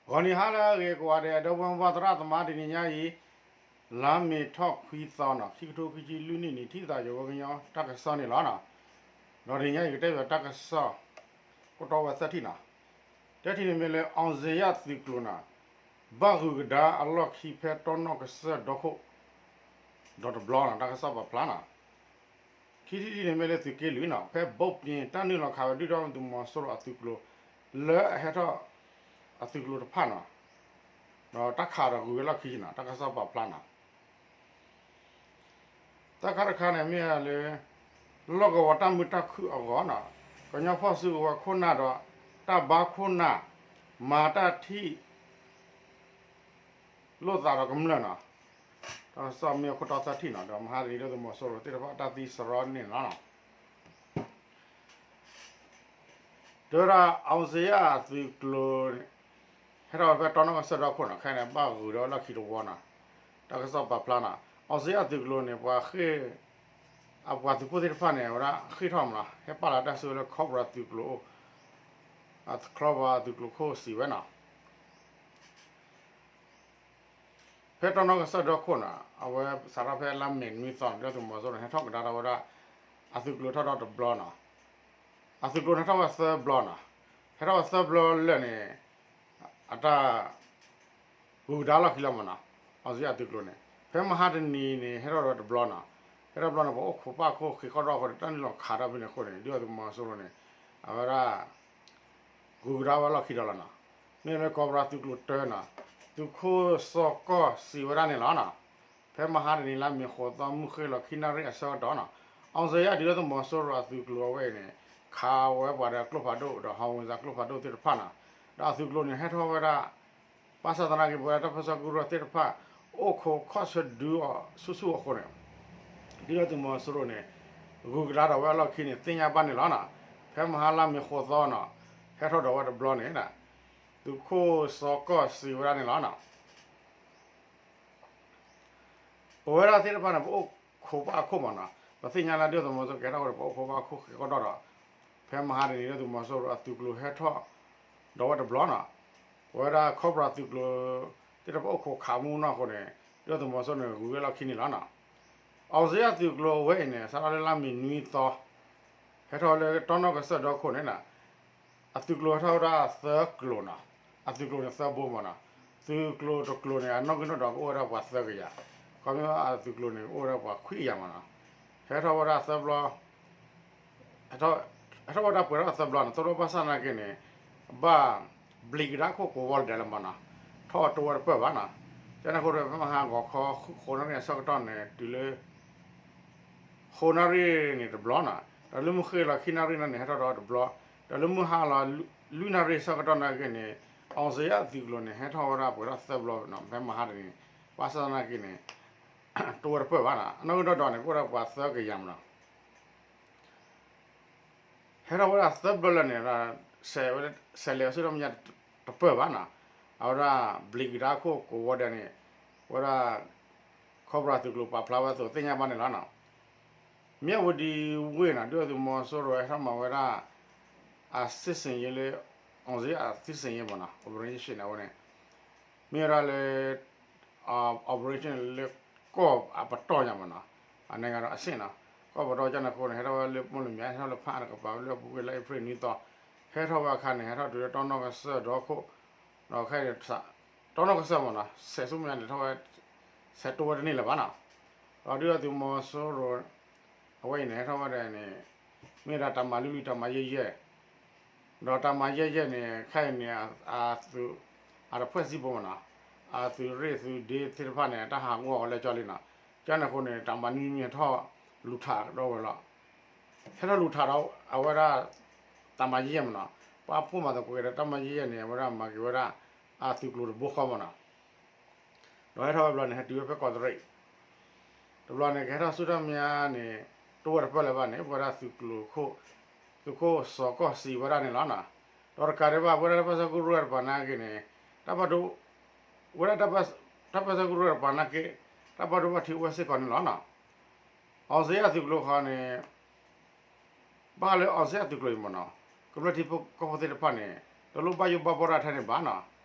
ဂီၤနံၤဟါလၢအဂ့ၤကိးဂၤဒဲး ဒီပုၢ်ဝဲၢ်သရၣ်သမါ တနံၤညါအံၤ လါမ့ၤထီၣ်ခွံသီနီၤ ခံကထိခံဆံလွံၢ်နံၣ်န့ၣ် ထံသးယဝဲကညီတၢ်ကစီၣ်န့ၣ်လီၤနီၤ. ဒီးတနံၤညါအံၤကတဲဘၣ်တၢ်ကစီၣ် ကိးတီဝဲသၢထံၣ်နီၤ. တထံၣ်န့ၣ်မ့ၢ်လၢ အောင်ဇေယျသုးကျိၤနီၤ ဘၣ်ဂုၤကဒါအလီၢ်ခံဖဲတီနီၣ်ကစၢၢ်ဒီခိၣ် ဒီးတဘျီနီၤ တၢ်ကစီၣ်ပာ်ဖျါနီၤ. ခံထံၣ်တထံၣ်န့ၣ်မ့ၢ်လၢသုးက့လွံၢ်နီၤ ဖဲဘိးပၠ့ၤ တၢ်နုာ်လီၤခးဝဲဒုၣ်ဒါသုးမီၤစိရိၤအသုးကျိၤ လၢအဟဲထီၣ် အသုးကျိၤတဖၣ်နီၤ ဒီးတၢ်ခးဒီးဂုၤဝဲလီၢ်ခံနီၤ တၢ်ကစီၣ်ပာ်ဖျါနီၤ. တၢ်ခါတခါန့ၣ်မ့ၢ်လၢ လီၢ်ကဝီၤတၢ်မုာ်တၢ်ခုၣ်အဂီၢ်နီၤ ကညီဖီၣ်စုကဝဲၤခိၣ်နၢ်ဒီး တၢ်ဘါခိၣ်နၢ် မၤတၢ်ထံၣ် လိာ်သးဒီးကမျၢၢ်နီၤ. တၢ်ကစီၣ်မ့ၢ်အခိၣ်တီသၢထံၣ်နီၤ ဒီးမဟါတနံၤဒုၣ်ဒါသုးမီၤစိရိၤသ့ၣ်တဖၣ်တၢ်သံစရီန့ၣ်လီၤနီၤ. တဲဝဲဒၣ် အောင်ဇေယျအသုးကျိၤ ဟဲထီၣ်ဝဲဖဲတီနီၣ်ကစၢၢ်ဒီခိၣ်နီၤ ခဲအံၤန့ၣ် ဘၣ်ဂုၤဒီးလီၢ်ခံတဝီနီၤ. တၢ်ကစီၣ်ပာ်ဖျါနီၤ အောင်ဇေယျအသုးကျိၤန့ၣ် ပှၤဃ့ၢ် အပှၤသုးဖိသ့ၣ်တဖၣ်န့ၣ် အဝဲဒၣ်ဃ့ၢ်ထီၣ်မးနီၤ ဟဲပာ်လီၤတၢ်စုဝဲလၢ Cobra သုးကျိၤအိၣ် Cobra သုးကျိၤခိၣ်စံးဝဲနီၤ. ဖဲတီနီၣ်ကစၢၢ်ဒီခိၣ်နီၤ အဝဲစးထီၣ်ဖဲလါမ့ၤနွံသီန့ၣ် ဒုၣ်ဒါသုးမီၤစိရိၤန့ၣ် ဟဲထီၣ်ကဒါထီၣ်ဝဲဒၣ် အသုးကျိၤထီၣ်ဒီးတဘျီနီၤ. အသုးကျိၤန့ၣ်ဟဲထီၣ်ဝဲသၢဘျီနီၤ. ဟဲထီၣ်ဝဲသၢဘျီလၢာ်န့ၣ် အတၢ် ဂုၤကဒါလီၢ်ခံလီၤမးနီၤ. အောင်ဇေယျအသုးကျိၤန့ၣ် ဖဲမဟါတနံၤန့ၣ် ဟဲထီၣ်ဝဲတဘျီနီၤ. ဟဲထီၣ်တဘျီန့ၣ် ပအိၣ်ခိးပၣ်ခိၣ်ဃ့ၢ်ခီၣ်ဒီၣ်အဃိန့ၣ် တၢ်နုာ်လီၤခးထီၣ်ဖဲန့ၣ်အဃိန့ၣ် ဒုၣ်ဒါသုးမီၤစိရိၤန့ၣ် အဝဲဒၣ် ဂုၤကဒါဝဲလီၢ်ခံဒီးလီၤနီၤ. မ့မ့ၢ်လၢ Cobra သုးကျိၤတၢနီၤ သုးခိၣ်စီၤကီၢ်စံးဝဲဒၣ်န့ၣ်လီၤနီၤ. ဖဲမဟါတနံၤလါမ့ၤဃိးသီ မုၢ်ဃ့ၢ်လီၤခံနၣ်ရံၣ်အဆၢကတီၢ်နီၤ အောင်ဇေယျဒုၣ်ဒါသုးမီၤစိရိၤအသုးကျိၤအဝဲအံၤန့ၣ် ခးဝဲပှၤဒီးကျိဖးဒိၣ်ဒီး ဟီၣ်ဝ့ၤစၢ်ကျိဖးဒိၣ်သ့ၣ်တဖၣ်နီၤ. ဒီးအသုးကျိၤန့ၣ်ဟဲထီၣ်ဝဲဒၣ် ဘၣ်ဆၣ်သနာ်က့ ပဝဲဒၣ်တၢ်ပၢဆှၢကရူၢ်သ့ၣ်တဖၣ် အိၣ်ခိးခီၣ်ဆၢဒုးအီၤဆူၣ်ဆူၣ်အဃိန့ၣ် ဒုၣ်ဒါသုးမီၤစိရိၤန့ၣ် ဂုၤကဒါထီၣ်ဝဲအလီၢ်ခံန့ၣ် သ့ၣ်ညါဘၣ်န့ၣ်လီၤနီၤ. ဖဲမဟါလါမ့ၤဃိးသီနီၤ ဟဲထီၣ်ဒီးဝဲတဘျီန့ၣ် သုးခိၣ်စီၤကီၢ်စံးဝဲဒၣ်န့ၣ်လီၤနီၤ. ပဝဲဒၣ်သ့ၣ်တဖၣ်န့ၣ် ပအိၣ်ခိးပၣ်ခိၣ်မးနီၤ. ပသ့ၣ်ညါလၢဒုၣ်ဒါသုးမီၤစိရိၤကဲထီၣ်ဝဲဒီး ပအိၣ်ခိးပၣ်ခိၣ်ဃ့ၢ်ခီၣ်ဒီၣ်ဒီး ဖဲမဟါတနံၤဒုၣ်ဒါသုးမီၤစိရိၤအသုးကျိၤဟဲထီၣ်ဒီးဝဲတဘျီနီၤ. ပဝဲဒၣ် Cobra သုးကျိၤသ့ၣ်တဖၣ်အိၣ်ခိးခးမူနီၢ်အဃိန့ၣ် ဒုၣ်ဒါသုးမီၤစိရိၤန့ၣ် ဂုၤဝဲလီၢ်ခံန့ၣ်လီၤနီၤ. အောင်ဇေယျသုးကျိၤအဝဲအံၤန့ၣ် စးထီၣ်လၢလါမ့ၤနွံသီ ဟဲထီၣ်လၢတီနီၢ်ကစၢၢ်ဒီခိၣ်န့ၣ်နီၤ အသုးကျိၤဟဲထီၣ်ဝဲဒၣ်သၢကျိၤနီၤ. အသုးကျိၤန့ၣ်သၢဘိမးနီၤ. သုးကျိၤတကျိၤန့ၣ် အနီၣ်ဂံၢ်နီၣ်ဒွးကအိၣ်ဝဲဒၣ်ပှၤသၢကယၤ, ခီဖျိအသုးကျိၤန့ၣ် အိၣ်ဝဲဒၣ်ပှၤခွံကယၤမးနီၤ. ဟဲထီၣ်ဝဲဒၣ်သၢဘျီ ဟဲထီၣ်ဝဲဒၣ်ပှဲၤထီၣ်သၢဘျီန့ၣ် သိၣ်တၢ်ဘၣ်ဆၣ်သနာ်က့န့ၣ် ဘၣ်ဘျံးကဒါခိၣ်ကိးဝီၤဒဲးလၢၤမးနီၤ, ထီၣ်အတိဝဲတပၢၢ်ဘၣ်နီၤ. ကန့ၣ်အဃိဒီး ဖဲမဟါဂီၤခီ ဃိးနၣ်ရံၣ်အဆၢကတီၢ်န့ၣ် တုၤလၢ ဃိးနၣ်ရံၣ်န့ၣ်တဘျီနီၤ, ဒီးလၢမုၢ်ဃ့ၢ်လီၤခံနၣ်ရံၣ်န့ၣ် ဟဲထီၣ်ဒီးတဘျီ, ဒီးလၢမုၢ်ဟါလီၤ လွံၢ်နၣ်ရံၣ်အဆၢကတီၢ်နာ်က့န့ၣ် အောင်ဇေယျသုးကျိၤန့ၣ် ဟဲထီၣ်ဝဲဒၣ်ပှဲၤထီၣ်သၢဘျီနီၤ, ဖဲမဟါတနံၤန့ၣ် ဘၣ်ဆၣ်သနာ်က့န့ၣ် တိဝဲတပၢၢ်ဘၣ်နီၤ, အနီၣ်ဂံၢ်နီၣ်ဒွးန့ၣ် ကအိၣ်ဝဲဒၣ်ပှၤသၢကယၤမးနီၤ. ဟဲထီၣ်ဝဲဒၣ်သၢဘျီလၢာ်န့ၣ် စဲးလဲၤအဆၢထၢၣ်မဲာ်ညါတပၢၢ်ဘၣ်နီၤ, အဝဲဒၣ်ဘျံးကဒါခိၣ်ကိးဝီၤဒဲးန့ၣ် အဝဲဒၣ် ခီဖျိသုးကျိၤပာ်ဖျါဝဲအသိးသ့ၣ်ညါဘၣ်န့ၣ်လီၤနီၤ. မၠၣ်ဝတံၤဝ့ၢ်နီၤ ဒုၣ်ဒါသုးမီၤစိရိၤဟဲထီၣ်မၤဝဲဒၣ် အစစ်ဆင်ရေးလၢ အောင်ဇေယျအစစ်ဆင်ရေးမးနီၤ, operation န့ၣ် အဝဲန့ၣ် မ့ၢ်ဝဲဒၣ်လၢ operation လၢကီၢ်အပတီၢ်ညါမးနီၤ, အန့ၣ်ဂၤဒီးအဆ့ၣ်နီၤ, ကီၢ်ပတီၢ်ကန့ၣ်အဃိန့ၣ် ဟဲထီၣ်ဝဲလၢမိၢ်လမၠဲၣ် ဟဲထီၣ်လၢဖးအါတကပၤ လၢအပူၤကွံာ်လါအ့ဖြ့ၣ်နွံသီ, ဟဲထီၣ်ဝဲအခါန့ၣ် ဟဲထီၣ်တုၤလၢတီနီၢ်ကစၢၢ်ဒီခိၣ်, ဒီးခဲအံၤ တီနီၢ်ကစၢၢ်မးနီၤ စဲးဆူမဲာ်ညါန့ၣ်ထီၣ်ဝဲ စဲးတိဝဲတန့ၢ်လၢၤဘၣ်နီၤ, ဒီးဒုၣ်ဒါသုးမီၤစိရိၤ အဝဲအံၤန့ၣ် ဟဲထီၣ်ဝဲဒၣ်န့ၣ် မ့ၢ်ဝဲဒၣ်တၢ်မၤလွံၢ်လွံၢ်တၢ်မၤယဲၢ်ယဲၢ် ဒီးတၢ်မၤယဲၢ်ယဲၢ်န့ၣ် ခဲအံၤန့ၣ် အသုး အတဖှဲၣ်စံဘိမးနီၤ, အသုးရ့ၣ်သုးဒ့သ့ၣ်တဖၣ်န့ၣ် တၢ်ဟးဂီၤအီၤလၢကၠီလံနီၤ, ကန့ၣ်အဃိန့ၣ် တၢ်မၤနွံမံၤထီၣ်လူၤထးဒီးဝဲလီၤ, ဟဲထီၣ်လူၤထးဒီးအဝဲဒၣ် တၢ်မၤယဲၢ်ယဲၢ်မးနီၤ, ပှၤဖိမၤသကိးက့ၤဒီးတၢ်မၤယဲၢ်ယဲၢ်န့ၣ် အဝဲဒၣ်မၤက့ၤဝဲဒၣ် အသုးကျိၤတဘိဃီမးနီၤ. ဒီးဟဲထီၣ်ဝဲတဘျီန့ၣ် ဟဲတုၤဝဲဖဲကီးတရံး, တဘျီန့ၣ် ကဟဲထီၣ်ဆူတၢ်မညါန့ၣ် တိဝဲတပၢၢ်လၢၤဘၣ်န့ၣ် ပဝဲဒၣ်သုးကျိၤခိၣ်, သုးခိၣ်စီၤကီၢ်စံးဝဲဒၣ်န့ၣ်လီၤနီၤ, ဒီးတကးဒံးဘၣ် ပဝဲဒၣ်တၢ်ပၢဆှၢကရူၢ်တပၤနာ်က့န့ၣ် တၢ်ဘၣ်ဒိ ဝဲဒၣ်တၢ်ပၢဆှၢကရူၢ်တပၤနာ်က့ တၢ်ဘၣ်ဒိဘၣ်ထံးအိၣ်ဝဲစ့ၢ်ကီးန့ၣ်လီၤနီၤ. အောင်ဇေယျသုးကျိၤဃီန့ၣ် ဘၣ်ဃးလၢအောင်ဇေယျသုးကျိၤအံၤမးနီၤ, ကမျၢၢ်ထံဖိကီၢ်ဖိသ့ၣ်တဖၣ်န့ၣ် တလိၣ်ဘၣ်ယိၣ်ဘၣ်ဘီၣ်တၢ်ထဲန့ၣ်ဘၣ်နီၤ,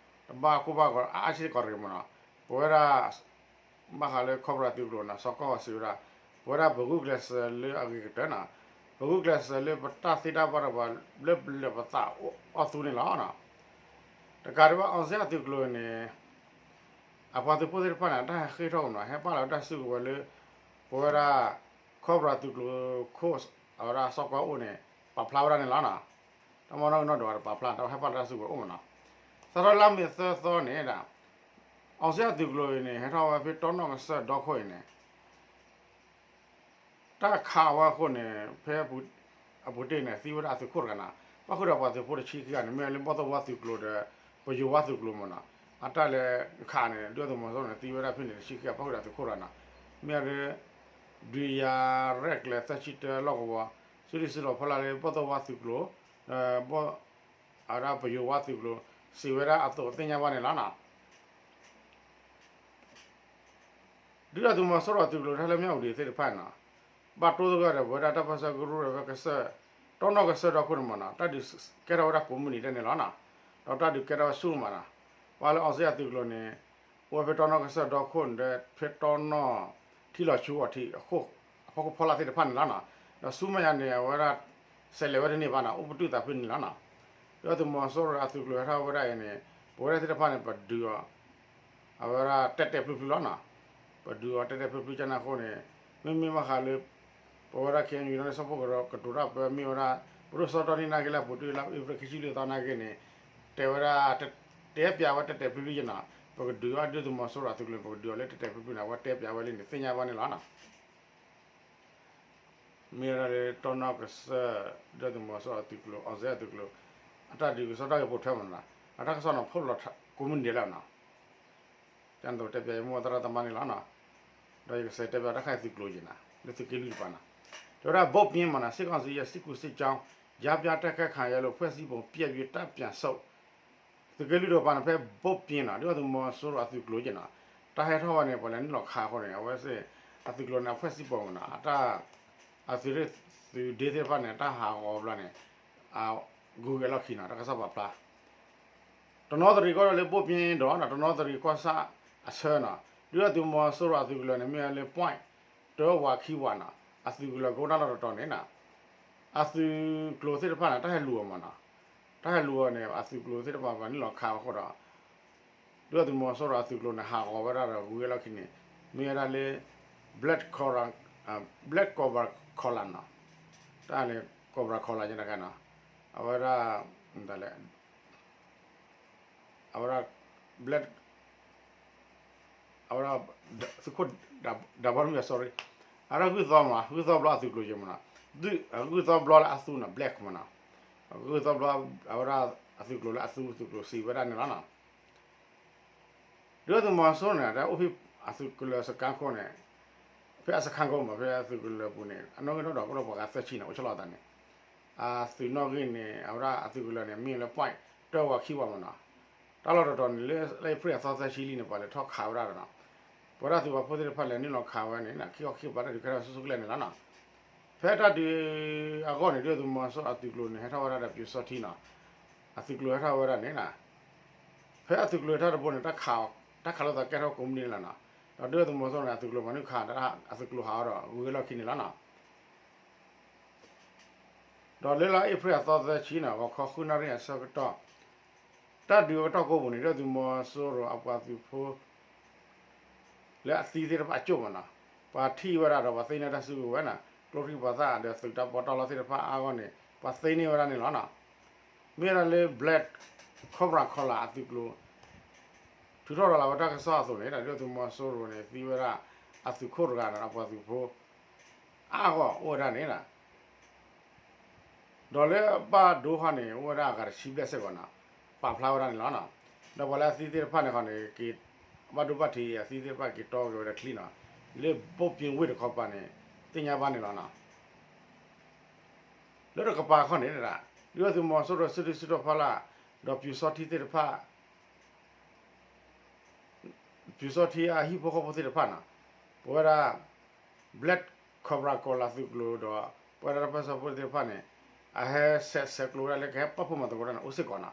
တဘၣ်ကိၢ်ဘၣ်ဂီၤအါအါဆံကီးတဂ့ၤမ့ၢ်နီၤ, ပဝဲဒၣ် ဘၣ်ဃးလၢ Cobra သုးကျိၤနီၤ စီၤကီၢ်စံးဝဲဒၣ်, ပဝဲဒၣ်ပဂုာ်ကျဲးစၢးလၢအဂ့ၤကတၢၢ်နီၤ, ပဂုာ်ကျဲးစၢးလၢပတၢ်သ့တၢ်ဘၣ်ဒီးပှၤလၢပလၢပသးအီၣ်သူန့ၣ်လီၤ. တကးဒံးဘၣ် အောင်ဇေယျ သုးကျိၤန့ၣ် အပှၤသုးဖိသ့ၣ်တဖၣ်န့ၣ် အတၢ်ဟဲဃ့ထီၣ်က့ၤမ့ၢ်နီၤ ဟဲပာ်လီၤဝဲတၢ်စုကဝဲၤလၢ ပဝဲဒၣ် Cobra သုးကျိၤခိၣ် အဝဲဒၣ်စီၤကီၢ်အိၣ်န့ၣ် ပာ်ဖျါဝဲဒၣ်န့ၣ်လီၤနီၤ. တၢ်မၤနီၣ်ဂံၢ်နီၣ်ဒိးဝဲတပာ်ဖျါ တၢ်ဟဲပာ်လီၤတၢ်စုကဝဲၤအိၣ်မ့ၢ်နီၤ. စးထီၣ်လါမ့ၤသၢသီန့ၣ်ဒၣ် အောင်ဇေယျ သုးကျိၤအံၤန့ၣ် ဟဲထီၣ်ဝဲဖဲတီနီၣ်ကစၢၢ်ဒီခိၣ်အံၤန့ၣ် တၢ်ခးဝဲအဃိန့ၣ် ဖဲအပူၤတ့ၢ်န့ၣ် သံဝဲဒၣ်အသုးခိၣ်တဂၤနီၤ, ပၣ်ဃုာ်ဒီးပှၤသုးဖိတဆံခံဂၤန့ၣ် မ့ၢ်လၢဘီၣ်သိၣ်ဝါသုးကျိၤဒီး ပယိၤဝါသုးကျိၤမ့ၢ်နီၤ, အတၢ်လဲၤခးန့ၣ် ဒုၣ်ဒါသုးမီၤစိရိၤန့ၣ် သံဝဲဒၣ်ဖဲန့ၣ်တဆံခံဂၤ ပၣ်ဃုာ်ဒီးသုးခိၣ်တဂၤနီၤ, မ့ၢ်လၢ ဒုးယၤရဲၣ်ကျဲၤသၢဆံတၢလီၢ်ကဝီၤ စုဒုၣ်စုတီၤဖီလာ်လၢဘီၣ်သိၣ်ဝါသုးကျိၤ ဒီး အဝဲဒၣ်ပယိၤဝါသုးကျိၤ စံးဝဲဒၣ်အသိးသ့ၣ်ညါဘၣ်န့ၣ်လီၤနီၤ. ဒုၣ်ဒါသုးမီၤစိရိၤအသုးကျိၤတၢ်လၢမၠၣ်ဝတံၤသ့ၣ်တဖၣ်န့ၣ်နီၤ, ဘၣ်တိၢ်သဂၢၢ်ဒီးပဝဲဒၣ်တၢ်ပၢဆှၢကရူၢ်ဒီးဝဲကစၢၢ် တီနီၣ်ကစၢၢ်ဒီခိၣ်န့ၣ်မ့ၢ်နီၤ, တၢ်ဒုးကဲထီၣ်ဝဲဒၣ်ကိးမုၢ်နံၤဒဲးန့ၣ်လီၤနီၤ, ဒီးတၢ်ဒုးကဲထီၣ်ဝဲဆူၣ်မးနီၤ, ပှၤလၢအောင်ဇေယျ သုးကျိၤန့ၣ် အိၣ်ဝဲဖဲတီနီၣ်ကစၢၢ်ဒီခိၣ်န့ၣ်ဒီး ဖဲတီနီၣ်ထံလီၤဆူအီၤထံး အဖီခိၣ်ဖီလာ်သ့ၣ်တဖၣ်န့ၣ်လီၤနီၤ, ဒီးဆူမဲာ်ညါန့ၣ် အဝဲဒၣ် စဲးလဲၤဝဲတန့ၢ်ဘၣ်နီၤ, အိၣ်ပတုာ်သးဖဲန့ၣ်လီၤနီၤ. ဒုၣ်ဒါသုးမီၤစိရိၤအသုးကျိၤဟဲထီၣ်ဝဲဒၣ်အံၤန့ၣ် ပဝဲဒၣ်သ့ၣ်တဖၣ်န့ၣ် ပဒုးအီၤ အဝဲဒၣ်တဲာ်တဲာ်ဖျုးဖျုးလီၤနီၤ, ပဒုးအီၤတဲာ်တဲာ်ဖျုးဖျုးကန့ၣ်အဃိန့ၣ် မ့မ့ၢ်ဘၣ်ဃးလၢ ပဝဲဒၣ် ခ့ၣ်အဲၣ်ယူၣ် ဒီးကတိၤတၢ်ပၢမ့ၢ်ဝဲဒၣ် ပဒိၣ်စီၤတီနံၤနာ်က့လၢအပူၤတ့ၢ်လၢအ့ဖြ့ၣ်ခံဆံလွံၢ်သီနာ်က့န့ၣ် တဲဝဲဒၣ် တဲပၠးဝဲတဲာ်တဲာ်ဖျုးဖျုးကန့ၣ်, ပကဒုးအီၤဒုၣ်ဒါသုးမီၤစိရိၤအသုးကျိၤန့ၣ် ပကဒုးအီၤလၢတဲာ်တဲာ်ဖျုးဖျုးန့ၣ် အဝဲတဲပၠးဝဲလံန့ၣ် သ့ၣ်ညါဘၣ်န့ၣ်လီၤနီၤ. မ့ၢ်ဝဲဒၣ်လၢတီနီၣ်ကစၢၢ် ဒုၣ်ဒါသုးမီၤစိရိၤအသုးကျိၤ အောင်ဇေယျ အသုးကျိၤ အတၢ်ဒုးကစီၣ်တၢ်ဂ့ၢ်ပိာ်ထွဲမ့ၢ်နီၤ, အတၢ်ကစီၣ်န့ၣ်ဖီၣ်လီၤကိးမုၢ်နံၤဒဲးလီၤနီၤ. ကန့ၣ်သိးတဲပၠးယမိၢ်သရၣ်သမါန့ၣ်လီၤနီၤ, ဒီးယကစးတဲပၠးတၢ်ခါအံၤသုးကျိၤယဲၢ်နီၤ လၢသုးက့လွံၢ်တပၤနီၤ, တဲဝဲဒၣ် ဘိၣ်ပၠ့ၣ် မ့ၢ်နီၤ စစ်ကောင်စီရဲ့ စစ်ကူစစ်ကြောင်း ကြားဖြတ်တိုက်ခိုက်ခံရလို့ ဖွဲ့စည်းပုံပျက်ပြီး တပ်ပြန်ဆုတ် သုးက့လွံၢ်တကပၤန့ၣ် ဖဲဘိၣ်ပၠ့ၣ်နီၤ ဒုၣ်ဒါသုးမီၤစိရိၤအသုးကျိၤက့နီၤ, တၢ်ဟဲထီၣ်ဝဲန့ၣ် ပှၤလဲၤနုာ်လီၤခးအဃိန့ၣ် အဝဲစ့ၢ် အသုးကျိၤန့ၣ် အ ဖွဲ့စည်းပုံ မ့ၢ်နီၤ အတၢ် အသုးရ့ၣ်သုးဒ့သ့ၣ်တဖၣ်န့ၣ် တၢ်ဟးဂီၤဘျီန့ၣ် အဂုၤဂဲၤလီၢ်ခံနီၤ တၢ်ကစီၣ်ပာ်ဖျါ တနီသရံၣ်ကီၢ်ဒီးလၢဘိၣ်ပၠ့ၣ်ဒီး တနီသရံၣ်ကီၢ်ဆၣ်အဆၢနီၤ, ဒုၣ်ဒါသုးမီၤစိရိၤအသုးကလၢၤန့ၣ် မ့ၢ်ဝဲလၢ point တၢဝးခံဝးနီၤ, အသုးကလၢၤကအိၣ်တၢ်လီၢ်တတီၤန့ၣ်နီၤ, အသုးကျိၤသ့ၣ်တဖၣ်န့ၣ် တၢ်ဟဲလူၤအီၤမ့ၢ်နီၤ, တၢ်ဟဲလူၤအီၤန့ၣ် အသုးကျိၤသ့ၣ်တဖၣ်ပှၤနုာ်လီၤခးအဃိဒီး ဒုၣ်ဒါသုးမီၤစိရိၤအသုးကျိၤန့ၣ် ဟးဂီၤဝဲဒၣ်ဒီးဂုၤဂဲၤလီၢ်ခံန့ၣ် မ့ၢ်ဝဲဒၣ်လၢ Black Cobra, Black Cobra Collar နီၤ, တၢ်န့ၣ် Cobra Collar ယဲတခါနီၤ, အဝဲဒၣ် တလဲၣ် အဝဲဒၣ် Black အဝဲဒၣ် သုးခိၣ် ဒါဘီမ့ၢ် sorry, အဝဲဒၣ်ဂုၢ်သီမ့ၢ်နီၤ, ဂုၢ်သီဘျီအသုးကျိၤယဲၢ်မ့ၢ်နီၤ, ဂုၢ်သီဘျီလၢအသူနီၤ black မ့ၢ်နီၤ, ဂုၢ်သီဘျီ အဝဲဒၣ်အသုးကျိၤလၢအသူသုးကျိၤစံးဝဲဒၣ်န့ၣ်လီၤနီၤ. ဒုၣ်ဒါသုးမီၤစိရိၤန့ၣ် တၢ်အိၣ်ဖဲအသုးကလၢၤစကါခိၣ်န့ၣ် ဖဲအစခန်းကုန်းမ့ၢ် ဖဲအသုးကလၢၤပူၤန့ၣ် အနီၣ်ဂံၢ်နီၣ်ဒွးကအိၣ်ဒီးပှၤဂၤသၢဆံန့ၣ် အိၣ်ဆီလီၤအသးန့ၣ် အသုးနီၣ်ဂံၢ်န့ၣ် အဝဲဒၣ်အသုးကလၢၤန့ၣ် မ့ၢ်လၢ point တၢဝးခံဝးမ့ၢ်နီၤ, တၢ်လီၢ်တတီၤန့ၣ် လၢလါအ့ဖြ့ၣ်အသီသၢဆံလံန့ၣ် ပှၤလဲၤထီၣ်ခးဝဲဒၣ်ဒီးနီၤ, ပဝဲဒၣ်သုးပာ်ဖှိၣ်သ့ၣ်တဖၣ်လဲၤနုာ်လီၤခးဝဲန့ၣ် ခံခီခံကပၤတၢ်ဒုးကဲထီၣ်ဆူၣ်ဆူၣ်ကလဲာ်န့ၣ်လီၤနီၤ. ဖဲတၢ်ဒုးအဂီၢ်န့ၣ် ဒုၣ်ဒါသုးမီၤစိရိၤအသုးကျိၤန့ၣ် ဟဲထီၣ်ဝဲဒၣ်ဒီးပျူစောထီးနီၤ, အသုးကျိၤဟဲထီၣ်ဝဲဒၣ်န့ၣ်နီၤ, ဖဲအသုးကျိၤဟဲထီၣ်တဘိန့ၣ် တၢ်ခး တၢ်ခးလိာ်သးကဲထီၣ်ကိးမုၢ်နံၤန့ၣ်လီၤနီၤ, ဒီးဒုၣ်ဒါသုးမီၤစိရိၤန့ၣ် အသုးကျိၤမၤနုၤခး အသုးကျိၤဟးအီၤဒီးဂုၤဂဲၤလီၢ်ခံန့ၣ်လီၤနီၤ. ဒီးလၢလါအ့ဖြ့ၣ်အသီသၢဆံန့ၣ် ဂီၤခီဃုနၣ်ရံၣ်အဆၢကတီၢ် တၢ်ဒုးအကတီၢ်ကိးပူၤန့ၣ် ဒုၣ်ဒါသုးမီၤစိရိၤအပှၤသုးဖိ လၢအသံသ့ၣ်တဖၣ်အကၠိၣ်မ့ၢ်နီၤ, ပှၤထံၣ်ဝဲဒၣ်ဒီးပှၤသ့န့ၢ်တၢ်စုကဝဲၤနီၤ, ကျိချံမျိာ်သၣ်ဒီးသုးတၢ်ပီးတၢ်လီသ့ၣ်တဖၣ်အါဂီၢ်န့ၣ် ပှၤသ့န့ၢ်ဝဲဒၣ်န့ၣ်လီၤနီၤ. မ့ၢ်ဝဲဒၣ်လၢ Black Cobra Collar အသုးကျိၤ ထုးထီၣ်ရၤလီၤဝဲတၢ်ကစီၣ်အသိးန့ၣ် ဒုၣ်ဒါသုးမီၤစိရိၤန့ၣ် သံဝဲဒၣ်အသုးခိၣ်တဂၤန့ၣ်ဒီးပှၤသုးဖိ အါဂီၢ်အိၣ်ဝဲဒၣ်န့ၣ် ဒီးလၢဘၣ်ဒိဟီန့ၣ် အိၣ်ဝဲဒၣ်အဂၤတဆံဘျဲၣ်စ့ၢ်ကီးနီၤ, ပာ်ဖျါဝဲဒၣ်န့ၣ်လီၤနီၤ. ဒီးပှၤလၢအသံသ့ၣ်တဖၣ်န့ၣ်ခီန့ၣ် က့ၤ ဘၣ်ဒိဘၣ်ထံးအသံသ့ၣ်တဖၣ်က့ၤတီက့ၤဝဲဒီးချံနီၤ, လၢဘိၣ်ပၠ့ၣ်ဝ့ၢ်တခီပၤန့ၣ် သ့ၣ်ညါဘၣ်န့ၣ်လီၤနီၤ. လၢတကပၤခီန့ၣ် ဒုၣ်ဒါသုးမီၤစိရိၤစုဒုၣ်စုတီၤဖီလာ် ဒီးပျူစောထီးသ့ၣ်တဖၣ် ပျူစောထီးအဟံၣ်ဖိဃီဖိသ့ၣ်တဖၣ်နီၤ, ပဝဲဒၣ် Black Cobra Collar သုးကျိၤဒီး ပဝဲဒၣ်တၢ်ပၢဆှၢဖိသ့ၣ်တဖၣ်န့ၣ် အဟဲဆဲးဆဲးကျိးဝဲဒၣ်လၢကဟဲပာ်ဖှိၣ်မၤသကိးတၢ်န့ၣ် အိၣ်စ့ၢ်ကီးနီၤ.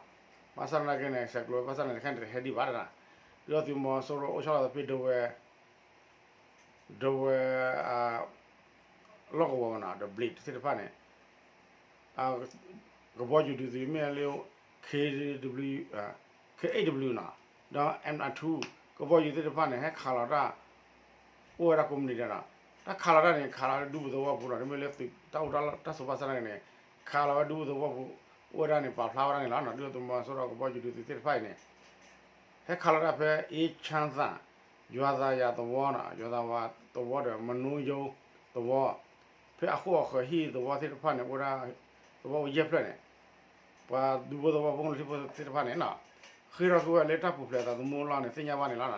ဘၣ်ဆၣ်သနာ်က့န့ၣ် ဆဲးကျိးဝဲဘၣ်ဆၣ်န့ၣ် တခါန့ၣ်တဟဲဒံးဘၣ်တဒၣ်, ဒုၣ်ဒါသုးမီၤစိရိၤအိၣ်ဆီလီၤသးဖဲဒဝဲ ဒဝဲ လီၢ်ကဝီၤဝဲနီၤဒီး blade သ့ၣ်တဖၣ်န့ၣ် ကဘီယူၤဒုးသုးမ့ၢ်လၢ K, K eight W နီၤ, ဒီး M two ကဘီယူၤသ့ၣ်တဖၣ်န့ၣ် ဟဲခးလီၤတၢ် အိၣ်ဝဲဒၣ်ကိးမုၢ်နံၤဒဲးနီၤ, တၢ်ခးလီၤတၢ်န့ၣ် ခးလီၤဝဲဒၣ်ဒူပူၤသဝီပူၤနီၤ, တမ့ၢ်လၢသုးတၢ်အိၣ်တၢ်ဆိးဘၣ်ဆၣ်သနာ်က့န့ၣ် ခးလီၤဝဲဒၣ်ဒူပူၤသဝီပူၤ အိၣ်ဝဲဒၣ်န့ၣ် ပာ်ဖျါဝဲဒၣ်န့ၣ်လီၤနီၤ, ဒုၣ်ဒါသုးမီၤစိရိၤကဘီယူၤဒုးသုးသ့ၣ်တဖၣ်အံၤန့ၣ် ဟဲခးလီၤတၢ်ဖဲ အ့ၣ်ချၢသၣ်, ယွၤသးယၤသဝီနီၤ, ယွၤသးဝးသဝီဒီး မနိယိသဝီ, ဖဲအဃိၣ်အဃၢၤဟံၣ်သဝီသ့ၣ်တဖၣ်န့ၣ် အိၣ်ဝဲဒၣ် သဝီအိၣ်ယဲၢ်ဖျၢၣ်န့ၣ် ပှၤဒူဖိသဝီဖိကမျၢၢ်ထံဖိသ့ၣ်တဖၣ်န့ၣ်နီၤ, ဃ့ထီၣ်ကွံာ်ဝဲလၢတၢ်ပူၤဖျဲးသးသမူအလီၢ်န့ၣ် သ့ၣ်ညါဘၣ်န့ၣ်လီၤ.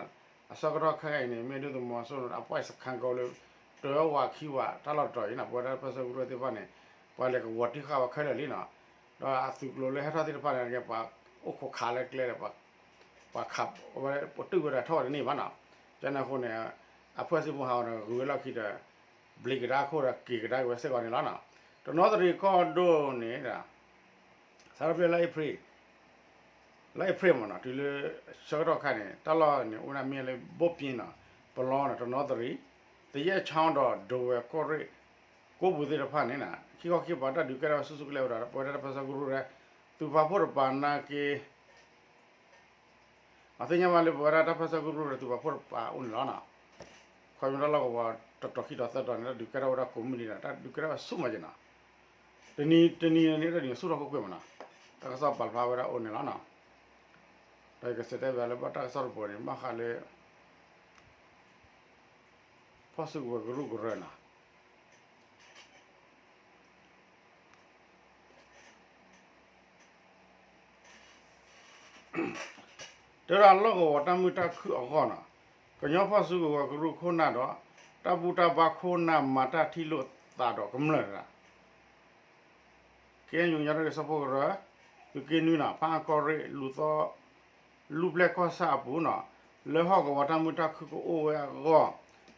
အဆၢကတီၢ်ခဲအံၤန့ၣ် မ့ၢ်ဒုၣ်ဒါသုးမီၤစိရိၤန့ၣ် အပှၢ်စခါကီလၢ တၢဝးခံဝးတၢ်လီၢ်တတီၤအံၤနီၤ, ပဝဲဒၣ်တၢ်ပၢဆှၢကရူၢ်သ့ၣ်တဖၣ်န့ၣ် ပှၤလဲၤကဝီၤတံၢ်ဃာ်ဝဲခဲလၢာ်လံနီၤ, ဒီးအသုးကျိၤလၢဟဲထီၣ်သ့ၣ်တဖၣ်န့ၣ် ပှၤအိၣ်ခိးခးလၢကျဲဒီး ပှၤခးဝဲ ပတုာ်ဝဲဒၣ်ထီၣ်ဝဲတန့ၢ်ဘၣ်နီၤ, ကန့ၣ်အဃိန့ၣ် အဖၢၣ်စ့ၢ်ဖိဟးဂီၤဒီးဂုၤဝဲလီၢ်ခံဒီး ဘျံးကဒါခိၣ်ဒီးက့ၤကဒါက့ၤဝဲစ့ၢ်ကီးန့ၣ်လီၤနီၤ, တနီသရံၣ်ကီၢ်ဒိၣ်န့ၣ် စးထီၣ်ဖဲလါအ့ဖြ့ၣ် လါအ့ဖြ့ၣ်မ့ၢ်နီၤ တုၤလၢဆၢကတီၢ်ခါန့ၣ် တၢ်လီၢ်န့ၣ် အိၣ်ဒၣ်မ့ၢ်လၢ ဘိၣ်ပၠ့နီၤ, ပလီန့ၣ် တနီသရံၣ်, သယဲၣ်ချီဒီး ဒဝဲၢ်ကီၢ်ရ့ၣ် ကိးပူၤသ့ၣ်တဖၣ်န့ၣ် ခံခီခံကပၤတၢ်ဒုးကဲထီၣ်ဆူၣ်ဆူၣ်ကလဲာ်ဝဲဒီး ပဝဲဒၣ်တၢ်ပၢဆှၢကရူၢ်ဒီး သုးပာ်ဖှိၣ်တပၤနာ်က့ အသ့ၣ်ညါဘၣ်လၢပဝဲဒၣ်တၢ်ပၢဆှၢကရူၢ်ဒီးသုးပာ်ဖှိၣ်တပၤအိၣ်န့ၣ်လီၤနီၤ, ခီဖျိတၢ်လီၢ်ကဝီၤတတီၤခံတီၤသၢတီၤန့ၣ် တၢ်ဒုးကဲထီၣ်ဝဲဒၣ်ကိးမုၢ်နံၤဒီး တၢ်ဒုးကဲထီၣ်ဝဲဆူၣ်မးက့နီၤ, တနံၤတနံၤန့ၣ် တၢ်ဒုးဆူၣ်ထီၣ်ခိၣ်ကွံာ်မးနီၤ, တၢ်ကစီၣ်ပာ်ဖျါဝဲဒၣ်အိၣ်န့ၣ်လီၤနီၤ, ဒီးယကစံးတဲဘၣ်လၢဘၣ်တၢ်ကစီၣ်တဘိန့ၣ် ဘၣ်ဃးလၢ ဖီၣ်စုကဝဲၤကရူၢ်ကရၢနီၤ တဲဝဲဒၣ်လီၢ်ကဝီၤတၢ်မုာ်တၢ်ခုၣ်အဂီၢ်နီၤ, ကညီဖီၣ်စုကဝဲၤကရူၢ်ခိၣ်နၢ်ဒီး တၢ်ဘူၣ်တၢ်ဘါခိၣ်နၢ်မၤတၢ်ထံၣ်လိာ်သးဒီးကမျၢၢ်တဂၤ ကညီတၢ်ဂ့ၢ်စၢဖှိၣ်ကရၢ သုးက့နွံနီၤ ဖးအၣ်ကီၢ်ရ့ၣ် လူၤသီ လူၤပျဲၢ်ကီၢ်ဆၣ်အပူၤနီၤ, လၢဟီၣ်ကဝီၤတၢ်မုာ်တၢ်ခုၣ်ကအိၣ်ဝဲအဂီၢ်,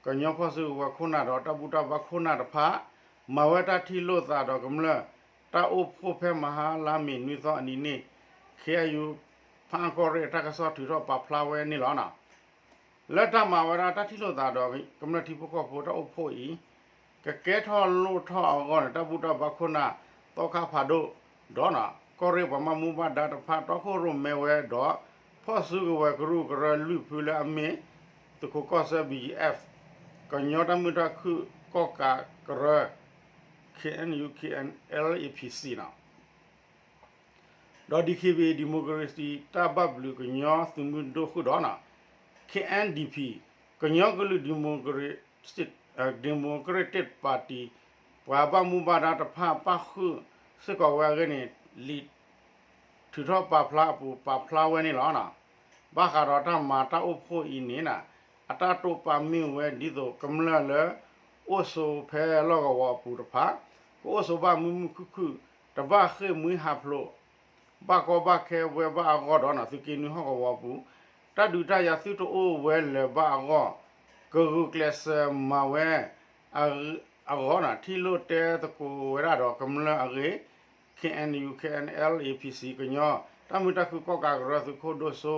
ကညီဖီၣ်စုကဝဲၤခိၣ်နၢ်ဒီးတၢ်ဘူၣ်တၢ်ဘါခိၣ်နၢ်တဖၣ် မၤဝဲတၢ်ထံၣ်လိာ်သးဒီးကမျၢၢ် တၢ်အိၣ်ဖှိၣ်ဖဲမဟါလါမ့ၤနွံသီအနံၤန့ၣ် ခ့အယု ဖးအၣ်ကီၢ်ရ့ၣ်အတၢ်ကစီၣ်ထုးထီၣ်ပာ်ဖျါဝဲန့ၣ်လီၤ. လၢတၢ်မၤဝဲဒၣ်တၢ်ထံၣ်လိာ်သးဒီးကမျၢၢ်ထံဖိကီၢ်ဖိတၢ်အိၣ်ဖှိၣ်အံၤ ကကဲထီၣ်လိၣ်ထီၣ်အဂီၢ်န့ၣ် တၢ်ဘူၣ်တၢ်ဘါခိၣ်နၢ် သီခါဖးဒိၣ်ဒီး ကီၢ်ရ့ၣ်ပှၤဘၣ်မူဘၣ်ဒါတဖၣ် တီခိၣ်ရိၣ်မဲဝဲဒီး ဖီၣ်စုကဝဲၤကရူၢ်ကရၢလွံၢ်ဖုလၢအမ့ၢ် သုးခိးကီၢ်ဆၢ BGF ကညီတၢ်မုာ်တၢ်ခုၣ်ကီၣ်ကးကရၢ KNU KNLA-PC နီၤ ဒီး DKBA ဒံၣ်မိၣ်ကရ့စံၣ်တၢ်ဘၣ်ဘျုးကညီသုးမုၢ်ဒိၣ်ဃုာ်ဒီး KNDP ကညီကလုာ် Democratic Party ပှၤဘၣ်မူဘၣ်ဒါတဖၣ်ပၣ်ဃုာ်စ့ၢ်ကီးဝဲအဂ့ၢ်န့ၣ် လံာ်ထုးထီၣ်ပာ်ဖျါအပူၤပာ်ဖျါဝဲန့ၣ်လီၤ. ဘၣ်ဃးဒီးတၢ်မၤတၢ်အိၣ်ဖှိၣ်အံၤန့ၣ် အတၢ်တိာ်ပာ်မ့ၢ်ဝဲဒ်သိးကမျၢၢ်လၢ အိၣ်ဆိးဖဲလီၢ်ကဝီၤအပူၤတဖၣ် ကအိၣ်ဆိးဘၣ်မုာ်မုာ်ခုၣ်ခုၣ် တဘၣ်ဃ့ၢ်မှံဟးဖျိး ဘၣ်ကီဘၣ်ခဲဝဲဘၣ်အဂီၢ်ဒီး သုးက့နွံဟီၣ်ကဝီၤအပူၤ တၢ်ဒုးတၢ်ယၤသုတအိၣ်ဝဲလၢၤဘၣ်အဂီၢ် ကဂုာ်ကျဲးစၢးမၤဝဲအဂီၢ် ထံၣ်လိာ်တဲသကိးဝဲဒၣ်ဒီးကမျၢၢ်အဂ့ၢ် KNU KNLA-PC ကညီတၢ်မုာ်တၢ်ခုၣ်ကီၣ်ကးကရၢသုးခိၣ်ဒိၣ်စိ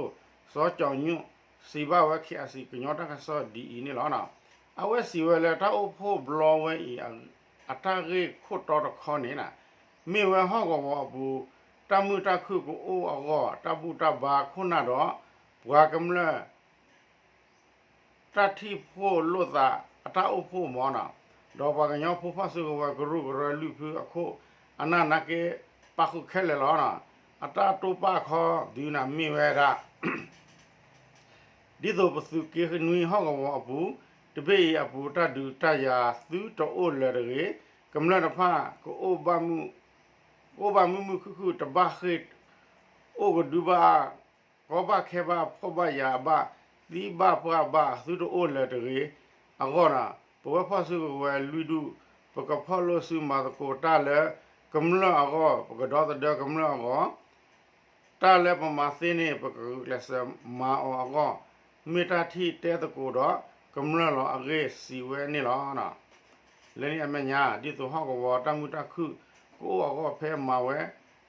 စီၤကၠီၤညိၣ် စံးဘၣ်ဝဲ KIC ကညီတၢ်ကစီၣ်ဒ်အံၤန့ၣ်လီၤ. အဝဲစံးဝဲလၢတၢ်အိၣ်ဖှိၣ်ဘျီဝဲအံၤ အတၢ်ဂ့ၢ်ခိၣ်တီတခီန့ၣ် မ့ၢ်ဝဲဟီၣ်ကဝီၤအပူၤ တၢ်မုာ်တၢ်ခုၣ်ကအိၣ်အဂီၢ် တၢ်ဘူၣ်တၢ်ဘါခိၣ်နၢ်ဒီး ပှၤကမျၢၢ် တၢ်ထံၣ်ဖှိၣ်လိာ်သးအတၢ်အိၣ်ဖှိၣ်မးနီၤ, ဒီးပှၤကညီဖိဖီၣ်စုကဝဲၤကရူၢ်ကရၢလွံၢ်ဖုအခိၣ်အနၢ်နာ်က့ ပာ်ဃုာ်ခဲလၢာ်လီၤ. အတၢ်တိာ်ပာ်အခီဒုးန့ၣ်မ့ၢ်ဝဲဒၣ် ဒ်သိးပသုးက့နွံဟီၣ်ကဝီၤအပူၤ တဘ့ၣ်အံၤအပူၤတၢ်ဒုးတၢ်ယၤသုတအိၣ်လၢၤတဂ့ၤ, ကမျၢၢ်တဖၣ် ကအိၣ်ဘၣ်မုာ်မုာ်ခုၣ်ခုၣ် တဘၣ်ဃ့ၢ် အိၣ်ကဒုဘၣ် ကီဘၣ်ခဲဘၣ် ဖှီၣ်ဘၣ်ယာ်ဘၣ် သံဘၣ်ပှၢ်ဘၣ် သုတအိၣ်လၢၤတဂ့ၤအဂီၢ်ဒီး ပဝဲဖီၣ်စုကဝဲၤလွံၢ်ဒူၣ် ပကဖီၣ်လိာ်စုမၤသကိးတၢ်လၢကမျၢၢ်အဂီၢ် ပကဒီသဒၢကမျၢၢ်အဂီၢ် တၢ်လၢပမၤသ့န့ၣ် ပကဂုာ်ကျဲးစၢးမၤအီၤအဂီၢ် မ့ၢ်တၢ်ထံၣ်တဲသကိးဒီးကမျၢၢ်လီၤအဂ့ၢ် စံးဝဲန့ၣ်လီၤ. လၢန့ၣ်အမဲာ်ညါ ဒ်သိးဟီၣ်ကဝီၤတၢ်မုာ်တၢ်ခုၣ်ကအိၣ်အဂီၢ် ဖဲမၤဝဲ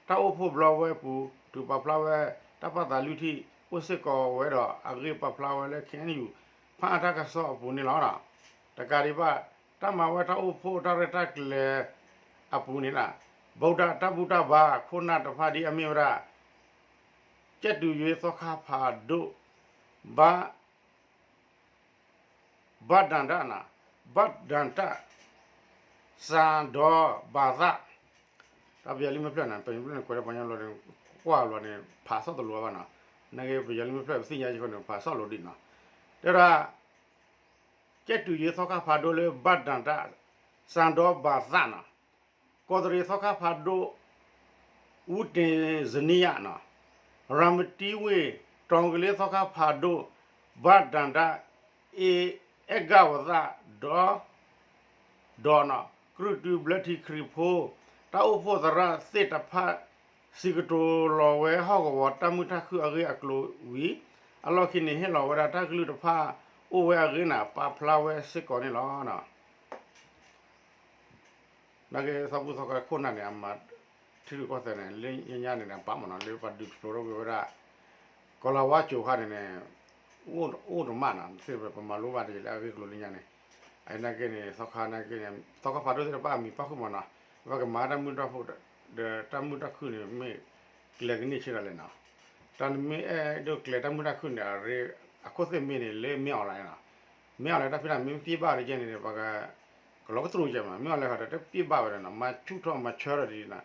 တၢ်အိၣ်ဖှိၣ်ဘျီဝဲအပူၤ ထုးပာ်ဖျါဝဲ တၢ်ပာ်သးလွံၢ်ထံၣ် အိၣ်စ့ၢ်ကီးဝဲဒီးအဂ့ၢ်ပာ်ဖျါဝဲလၢ ခ့ၣ်အဲၣ်ယူၣ် ဖၣ်အါတၢ်ကစီၣ်အပူၤန့ၣ်လီၤ. တကးဒံးဘၣ် တၢ်မၤဝဲတၢ်အိၣ်ဖှိၣ်တၢ်ရဲၣ်တၢ်ကျဲၤအပူၤန့ၣ် ဗုဒ္ဓတၢ်ဘူၣ်တၢ်ဘါခိၣ်နၢ်တဖၣ်ဒ်အမ့ၢ်ဝဲဒၣ် ကၠဲၣ်တူၤယွ့သီခါဖးဒိၣ် ဘါ ဘၣ်ဒၣ်တၣ်, ဘၣ်ဒၣ်တၣ်, စၣ်ဒီဘၣ်သၣ်, တၢ်ပယီၤလံမ့ၢ်ဖျၢၣ်န့ၣ် ပယီၤလံမ့ၢ်ကွဲးလၢပှၤကညီလီၤန့ၣ် ကွၢ်လီၤန့ၣ် ဖးဆီၣ်တလိာ်ဘၣ်နီၤ, နာ်က့ပယီၤလံမ့ၢ်ဖျၢၣ် ပသ့ၣ်ညါယဃီန့ၣ် ဖးဆီၣ်လိာ်ဒံးနီၤ, တဲဒၣ် ကၠဲၣ်တူၤယွ့သီခါဖးဒိၣ်လၢဘၣ်ဒၣ်တၣ်, စၣ်ဒီဘၣ်သၣ်နီၤ, ကီးတရံးသီခါဖးဒိၣ် အူတ့ၣ်စနံယၣ်နီၤ, ရၤမတံဝ့ၢ် တီၤကလ့သီခါဖးဒိၣ် ဘၣ်ဒၣ်တၣ် အ့ အဲၣ်ဂၣ်ဝသၣ် ဒီး ဒီးနီၤ ကရူၢ်တုဘျၢထံခရံာ်ဖိ တၢ်အိၣ်ဖှိၣ်သရၣ်သ့ၣ်တဖၣ် စံးကတိၤလီၤဝဲဟီၣ်ကဝီၤတၢ်မုာ်တၢ်ခုၣ်အဂ့ၢ်အကျိၤဝံၤ အလီၢ်ခံန့ၣ် ဟ့ၣ်လီၤဝဲဒၣ်တၢ်ကလုၢ်တဖၣ်အိၣ်ဝဲအဂ့ၢ်န့ၣ် ပာ်ဖျါဝဲစ့ၢ်ကီးန့ၣ်လီၤ. နာ်က့သီဘူၣ်သီခါခိၣ်နၢ်န့ၣ် အမၤထံရူၢ်ကီၢ်သဲးန့ၣ် လၢညါန့ၣ် အပာ်မနီၤ လၢပှၤဒုးဖျိးထီၣ်ကွံာ်ဝဲဒၣ် ကီၤလၤဝါကၠိၤခါန့ၣ်န့ၣ် အိၣ်တမးနီၤ ပမၤလိဘၣ်တက့ၢ်လၢအဂ့ၢ်အကျိၤလၢညါန့ၣ်, အနာ်က့န့ၣ် သီခါနာ်က့န့ၣ် သီခါဖးဒိၣ်သ့ၣ်တဖၣ်အမံၤပၣ်ဃုာ်မနီၤ, ပကမၤတၢ်မုာ်တၢ်ခုၣ်ဒီး တၢ်မုာ်တၢ်ခုၣ်န့ၣ် မ့ၢ်ကလဲၤကန့ၢ်ဆၢဒၣ်လဲာ်နီၤ, တၢ်နမ့ၢ်အဲၣ်ဒိးကျဲၤတၢ်မုာ်တၢ်ခုၣ်န့ၣ် အရ့ အခိၣ်သ့ၣ်မ့ၢ်န့ၣ် လၢမ့ၢ်အီၣ်လဲၣ်နီၤ, မ့ၢ်အီၣ်လဲၣ်တၢ်ဖံးတၢ်မ့ၢ်ပျ့ဘၣ်တကဲန့ၣ် ပက ကလီကတြူၢ်ကဲမနီၤ, မ့ၢ်အီၣ်လဲၣ်ဃီဒီးတပျ့ဘၣ်ဝဲဒီးနီၤ, မၤဆူၣ်ထီၣ်မၤဆၢထီၣ်ဒ်န့ၣ်,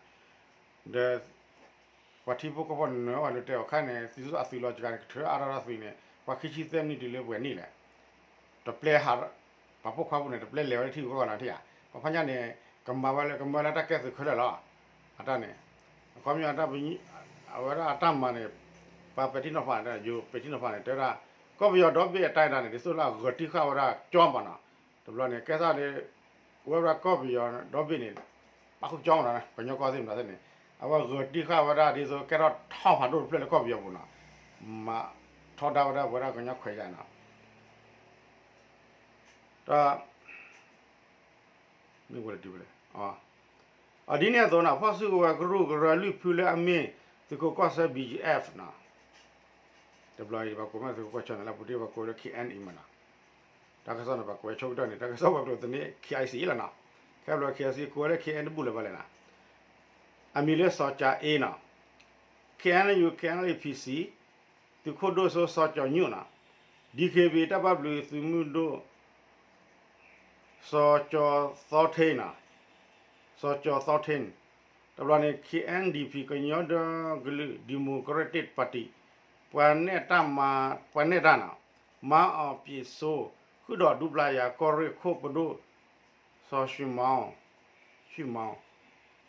ဒီး ပှၤထံဖိကီၢ်ဖိန့ၣ် နၢၤဝဲလၢတဲအီၤခါန့ၣ် သုးအသုးလီၤစှၤန့ၣ် ကထၢအါထီၣ်တၢ်သံန့ၣ် ပှၤခံဆံသၢနံၣ်တုၤလၢပှဲၤနံၣ်လဲၣ်, တပျဲဟး ပှၤပိာ်ခွါဖိန့ၣ် တပျဲလဲၤဝဲလၢထံဂုၤကီၢ်ဂၤနီၤထံၣ်ဧါ, ပှၤဖးညါန့ၣ် ကမၤဝဲလၢကမၢလၢတၢ်ကဲသုးခဲလၢာ်လီၤ, အတၢ်န့ၣ်, အခီပညီ အဝဲဒၣ်အတၢ်မၤန့ၣ် ပှၤပဲာ်ထံနီၤဖးန့ၣ် ယိၤပဲာ်ထံနီၤဖးန့ၣ် တဲဝဲဒၣ် ကီၢ်ပယီၤဒီဘ့ၣ်အတၢ်ဒၣ်န့ၣ် ဒ်သိးလၢအဂၢၤတံၢ်ဃာ်ဝဲဒၣ်ကၠီမးနီၤ, တဘျီန့ၣ် ကဲသးလၢ ဝဲဒၣ်ကီၢ်ပယီၤဒီဘ့ၣ်န့ၣ် ပာ်ဃုာ်ကၠီမးနီၤ ကညီကီၢ်သ့ၣ်မတၤသ့ၣ်န့ၣ် အဝဲဂၢၤတံၢ်ဃာ်ဝဲဒၣ်ဒ်သိးကဲထီၣ်ထီၣ်ဖးဒိၣ်တဖျၢၣ်လၢကီၢ်ပယီၤပူၤနီၤ, မၤထီဒါဝဲဒၣ်ပဝဲဒၣ်ကညီခွဲးယာ်နီၤ တၢ် မ့ၢ်ဝဲလၢတုၤဝဲလဲၣ်, အဒ်န့ၣ်အသိးန့ၣ် ဖီၣ်စုကဝဲၤကရူၢ်ကရၢလွံၢ်ဖုလၢအမ့ၢ် သုးခိးကီၢ်ဆၢ B G F နီၤ, တဘျီအံၤပှၤကိးမ့ၢ်သုးခိးကီၢ်ဆၢန့ၣ် လၢပူၤတ့ၢ်ပှၤကိးဝဲလၢ K N A မနီၤ, တၢ်ကစီၣ်န့ၣ် ပှၤကိးဝဲဆိကတၢၢ်န့ၣ် တၢ်ကစီၣ်ပှၤကျိာ်သန့ K I C လီၤနီၤ, ခဲဘျီ K I C ကိးဝဲလၢ K N တဘူၣ်လၢၤဘၣ်လဲၣ်နီၤ, အမံၤလၢစီၤကၠၤအ့နီၤ, K N U K N L A P C သုးခိၣ်ဒိၣ်စိစီၤကၠီၤညိၣ်နီၤ, D K B တၢ်ဘၣ်ဘျုးသုးမုၢ်ဒိၣ် စီၤကၠီၤသီထ့နီၤ, စီၤကၠီၤသီထ့, တဘျီန့ၣ် K N D P ကညီဒီကလုာ် Democratic Party ပှၤနဲၣ်တၢ်မၤ ပှၤနဲၣ်တၢ်နီၤ, မၤအီၤပ့ၤစိ ဃုာ်ဒီးဒူပျၤယၤ ကီၢ်ရ့ၣ်ခိၣ်ပဒိၣ် စီၤၡွံၣ်မီ, ၡွံၣ်မီ, ကမ့ၢ်သး